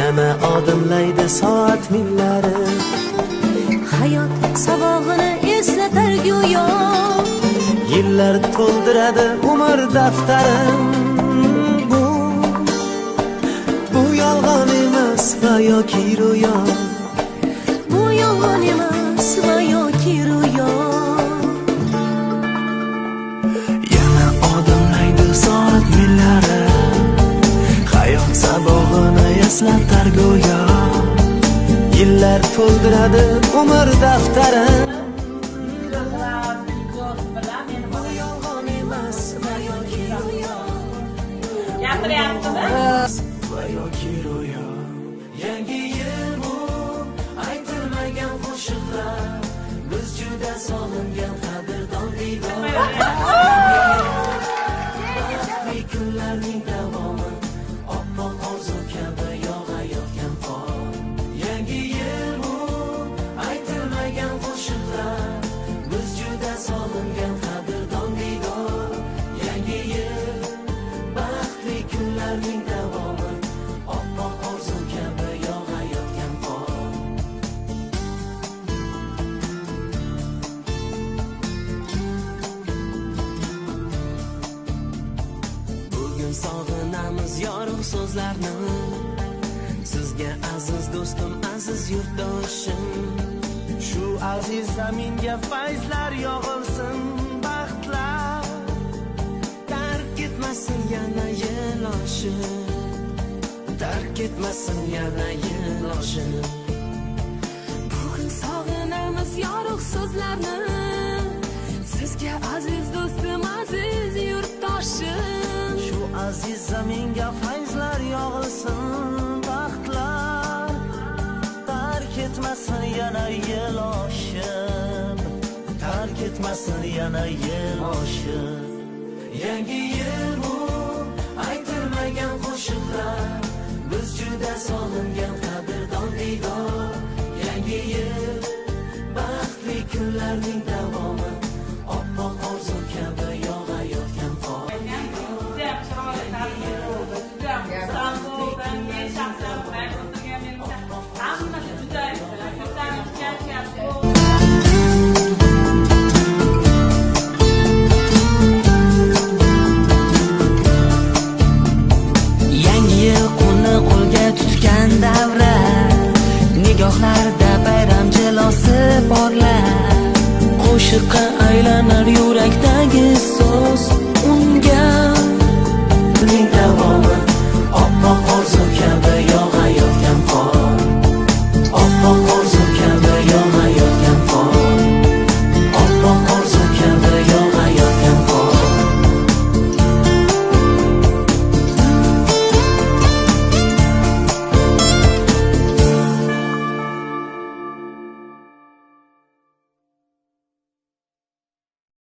Yana odimlaydi soat millari. Hayot sabog'ini eslatar go'yo. Yillar to'ldiradi umr daftarin. Bu yolg'on emas va yoki ro'yo. Bu yolg'on emas va yoki ro'yo. Yana odimlaydi soat millari. Hayot sabog'ini eslatar go'yo. Yillar to'ldiradi umr daftarin. Bu yolg'on emas va yoki ro'yo. Gapiryaptimi? Va yoki ro'yo. Yangi yil bu aytilmagan qo'shiqlar. Biz juda sog'ingan qadrdon diydor. Baxtli kunlarning davomi, oppoq orzu kabi yog'ayotgan qor. Yangi yil bu aytilmagan qo'shiqlar. Biz juda sog'ingan qadrdon diydor. Yangi yil baxtli kunlarning davomi, oppoq orzu kabi yog'ayotgan qor. Bugun sog'inamiz yorug' so'zlarni. Sizga aziz do'stim, aziz yurtdoshim. Shu aziz zaminga fayzlar yog'ilsin, baxtlar tark etmasin yana yil oshib. Tark etmasin yana yil oshib. Bugun sog'inamiz yorug' so'zlarni. Sizga aziz do'stim, aziz yurtdoshim. Shu aziz zaminga fayzlar yog'ilsin, baxtlar tark etmasin yana yil oshib. Tark etmasin yana yil oshib. Yangi yil bu aytilmagan qo'shiqlar.